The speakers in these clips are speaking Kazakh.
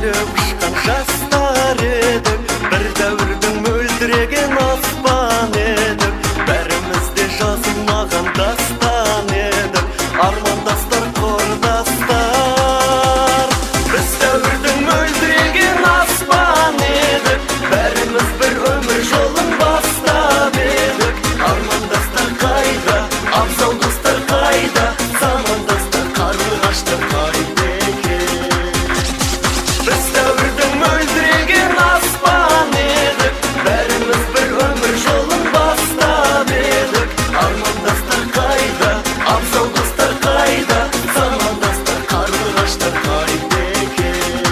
Күліп ұшқан жастар едік, бір дәуірдің мөлдіреген аспан едік. Бәріміз де жазылмаған дастан едік, армандастар, құрдастар. Біз дәуірдің мөлдіреген аспан едік, бәріміз бір өмір жолын бастап едік. Армандастар қайда, абзал достар қайда, замандастар, қарлығаштар қайда екен? Біз дәуірдің мөлдіреген аспан едік, бәріміз бір өмір жолын бастап едік. Армандастар қайда, абзал достар қайда, замандастар, қарлығаштар қайда екен?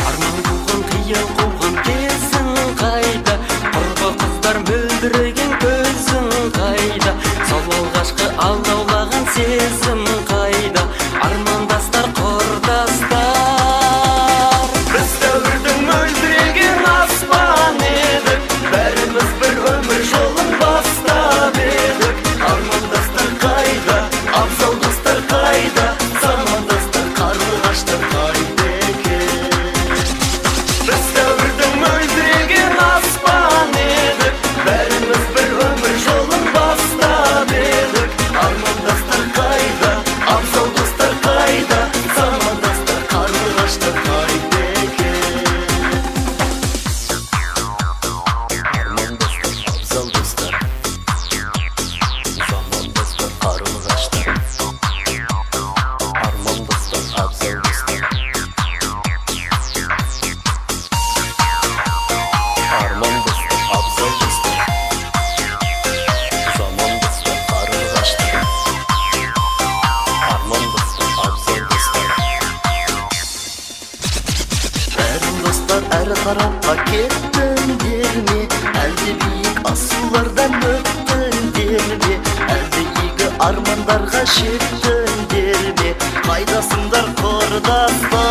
Арман қуған, қиял қуған кезің қайда? Құрбы қыздар мөлдіреген көзің қайда? Сол алғашқы алдаулаған сезім қайда? Армандастар, құрдастар. Біз дәуірдің мөлдіреген аспан едік, бәріміз бір өмір жолын бастап едік. Армандастар қайда, абзал достар қайда, замандастар, қарлығаштар қайда екен? Біз дәуірдің мөлдіреген аспан едік, бәріміз бір өмір жолын бастап едік. Армандастар қайда, абзал достар қайда, замандастар, қарлығаштар қайда екен? Армандастар, абзал достар, замандастар, қарлығаштар. Армандастар, абзал достар. Армандастар, абзал достар, замандастар, қарлығаштар. Армандастар, абзал достар. Бәрін достар, әр тарапқа кеттіңдер ме? Әлде биік асулардан өттіңдер ме? Әлде игі армандарға жеттіңдер ме? Қайдасыңдар, құрдастар?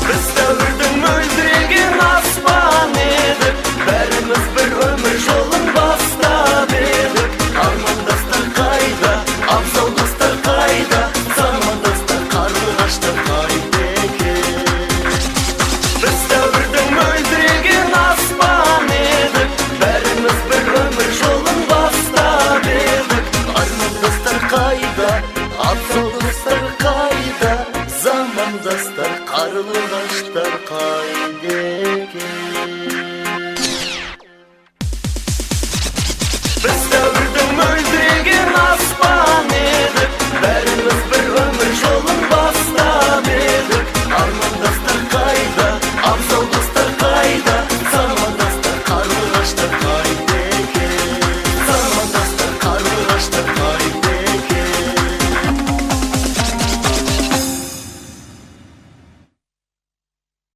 Біз дәуірдің мөлдіреген аспан едік, бәріміз бір өмір жолын бастап едік. Армандастар қайда, абзал достар қайда, замандастар, қарлығаштар қайда екен? Біз дәуірдің мөлдіреген аспан едік, бәріміз бір өмір жолын бастап едік. Армандастар қайда, абзал достар қайда, замандастар, қарлығаштар қайда екен?